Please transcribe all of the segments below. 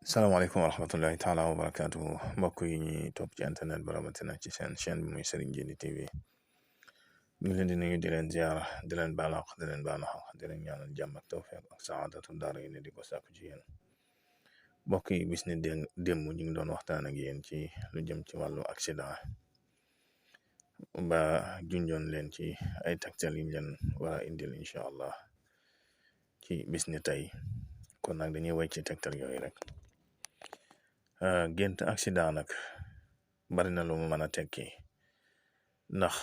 salaamaaleykum wa rahmatullahi taala wa barakaatuhu mbokk yi ñuy topp ci internet ba rawatina ci seen chaîne bi muy Serigne Djily TV ñu ngi leen di nuyu di leen ziara di leen baalaq di leen baanax di leen ñaanal jàmm ak tawfiq ak saadatu daara yi ne di ko sàkku ci yéen mbokk yi bis ni démb ñu ngi doon waxtaan ak yéen ci lu jëm ci wàllu accident ba junjoon leen ci ay tegtal yi leen war a indil incha allah ci bis ni tey kon nag dañuy way ci tegtal yooyu rek. Gént accident nag bari na lu mu mën a tekki ndax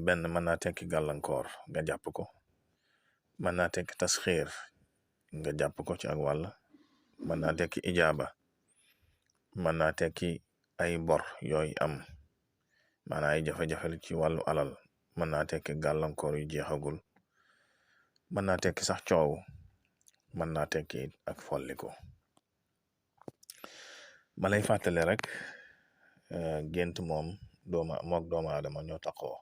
benn mën naa tekki gàllankoor nga jàpp ko mën naa tekki tasxiir nga jàpp ko ci ak wàll mën naa tekki ijaaba mën naa tekki ay bor yooyu am maanaam ay jafe-jafe ci wàllu alal mën naa tekki gàllankoor yu jeexagul mën naa tekki sax coow mën naa tekki ak folliko ma lay fàttale rek gént moom mook doomu aadama ñoo taxoo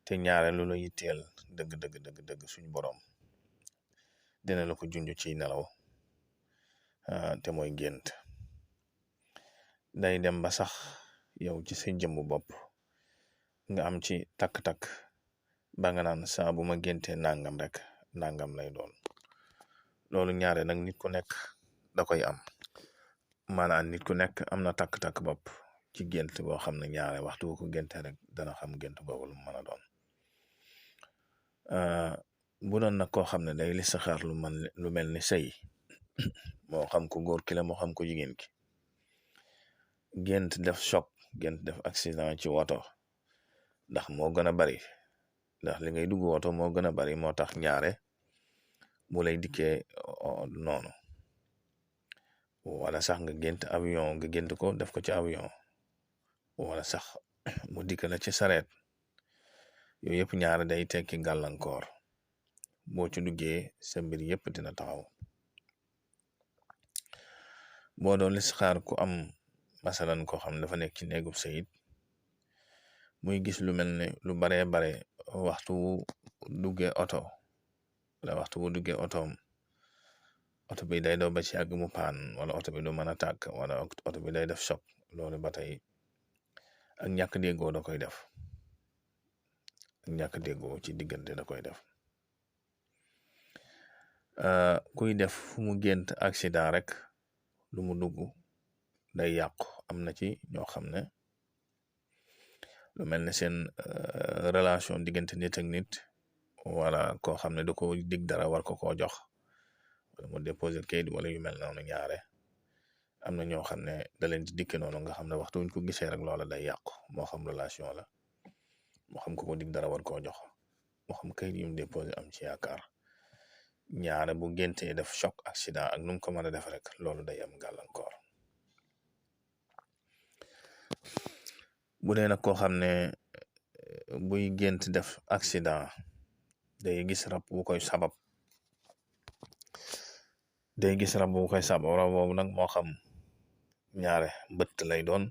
te ñaare lu la yitteel dëgg suñu borom dina la ko junj ci nelaw te mooy gént day dem ba sax yow ci sa jëmmu bopp nga am ci takk-takk ba nga naan saa bu ma géntee nangam rek nangam lay doon loolu ñaare nag nit ku nekk da koy am maanaam nit ku nekk am na takk-takk bopp ci gént boo xam ne ñaare waxtu ko génte rek dana xam gént boobu lu mu mën a doon bu doon nag koo xam ne day listixaar lu mel ni sëy moo xam ko góor ki la moo xam ko jigéen ki gént def choc gént def accident ci woto ndax moo gën a bari ndax li ngay dugg woto moo gën a bari moo tax ñaare bu lay dikkee noonu wala sax nga gént avion nga gént ko def ko ci avion wala sax mu dikk la ci sareet yooyu yëpp ñaare day tekki gàllankoor boo ci duggee sa mbir yëpp dina taxaw boo doon listixaar ku am masalan koo xam ne dafa nekk ci néegub sayit muy gis lu mel ne lu baree bare waxtu wu duggee oto wala waxtu wu duggee otoom oto bi day daw ba ci àgg mu paan wala oto bi du mën a tàkk wala oto bi day def choc loolu ba tey ak ñàkk déggoo da koy def ak ñàkk déggoo ci diggante da koy def kuy def fu mu gént accident rek lu mu dugg day yàqu am na ci ñoo xam ne lu mel ne seen relation diggante nit ak nit wala koo xam ne da ko dig dara war ko koo jox wala mu déposé kayit wala yu mel noonu ñaare am na ñoo xam ne da leen di dikke noonu nga xam ne waxtu wuñ ko gisee rek loola day yàqu moo xam relation la moo xam ko dig dara war koo jox moo xam kayit yu mu déposé am ci yaakaar ñaare bu géntee def choc accident ak nu mu ko mën a def rek loolu day am gàllankoor bu dee nag koo xam ne buy gént def accident day gis rab bu koy sabab rab boobu nag moo xam ñaare mbëtt lay doon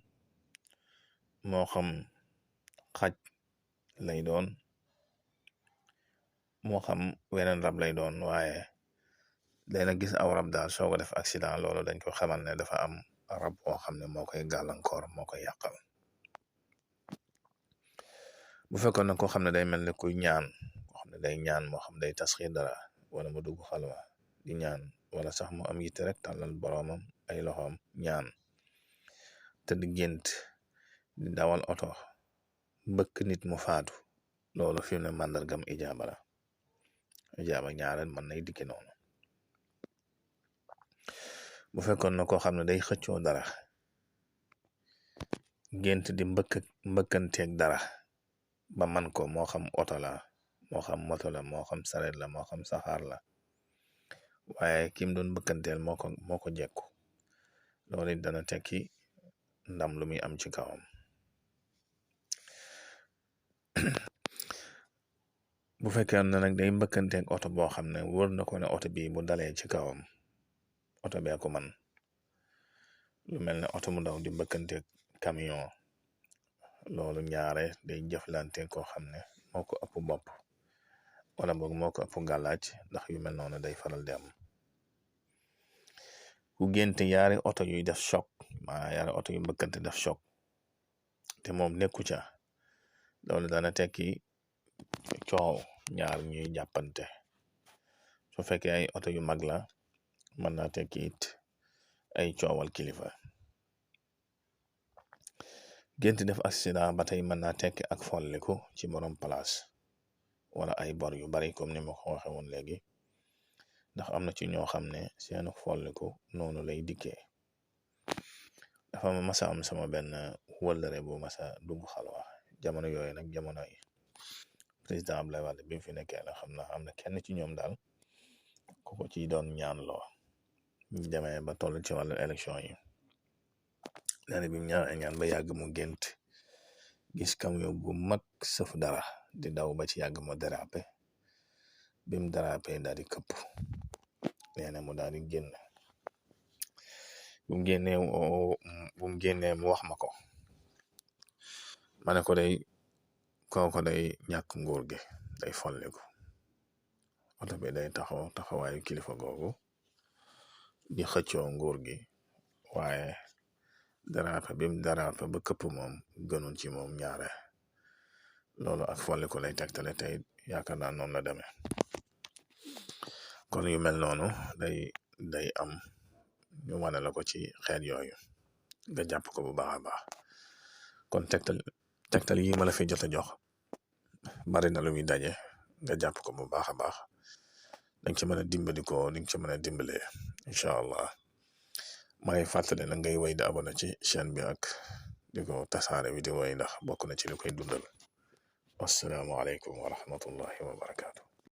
moo xam xaj lay doon moo xam weneen rab lay doon waaye day na gis aw rab daal soo ko def accident loolu dañ ko xamal ne dafa am rab boo xam ne moo koy gàllankoor moo koy yàqal bu fekkoon nag koo xam ne day mel ne kuy ñaan koo xam ne day ñaan moo xam day tasxiir dara wala mu dugg xalwa di ñaan wala sax mu am yitte rek tàllal boroomam ay loxoom ñaan te di gént di dawal oto bëkk nit mu faatu loolu fi mu ne màndargam ijaaba la ijaaba ñaareel mën nay dikki noonu bu fekkoon na koo xam ne day xëccoo dara gént di mbëkkanteeg dara ba man ko moo xam oto la moo xam moto la moo xam sareet la moo xam saxaar la waaye kim doon mbëkkanteel moo ko jekku loolu it dana tekki ndam lu muy am ci kawam bu fekkee ne nag day mbëkkanteeg oto boo xam ne wóor na ko ne oto bi bu dalee ci kawam oto bee ko man lu mel ne oto mu daw di mbëkkanteeg camion loolu ñaare day jëflante koo xam ne moo ko ëpp bopp wala boog moo ko ëpp gàllaaj ndax yu mel noonu day faral di am ku gént yaari oto yuy def choc yaari oto yu mbëkkante def choc te moom nekku ca loolu dana tekki coow ñaar ñuy jàppante su fekkee ay oto yu mag la mën naa tekki it ay coowal kilifa. gént def accident ba tey mën naa tekki ak folliku ci borom place wala ay bor yu bari comme ni ma ko waxe woon léegi ndax am na ci ñoo xam ne seenu folliku noonu lay dikkee. dafa ma masa am sama benn wëllëre bu masa dugg xalwa jamono yooyu nag jamono yi président Abdoulaye Wade bi mu fi nekkee la xam naa am na kenn ci ñoom daal ku ko ci doon ñaan loo ñu demee ba toll ci wàllu élection yi nee bi mu ñaan ba yàgg mu gént gis camion bu mag sëf dara di daw ba ci yàgg ma dérapé bi mu dérapé daal di këpp nee na mu daal di génn bu mu génnee mu wax ma ko ma ne ko day kooko day ñàkk nguur gi day folliku oto bi day taxawaayu kilifa googu di xëccoo nguur gi waaye dérapé bi mu dérapé ba këpp moom gënul ci moom ñaare loolu ak folliku lay tegtale tey yaakaar naa noonu la demee kon yu mel noonu day am ñu wane la ko ci xeet yooyu nga jàpp ko bu baax a baax kon tegtal yi ma la fi jot a jox bari na lu muy daje nga jàpp ko bu baax a baax danga ci mën a dimbali ko di nga ci mën a dimbalee incha allah may fàttali na ngay wéy di abonné ci chaîne bi ak di ko tasaare vidéo yi ndax bokk na ci li koy dundal. Assalaamu aleykum wa rahmatullahi wa barakaatu.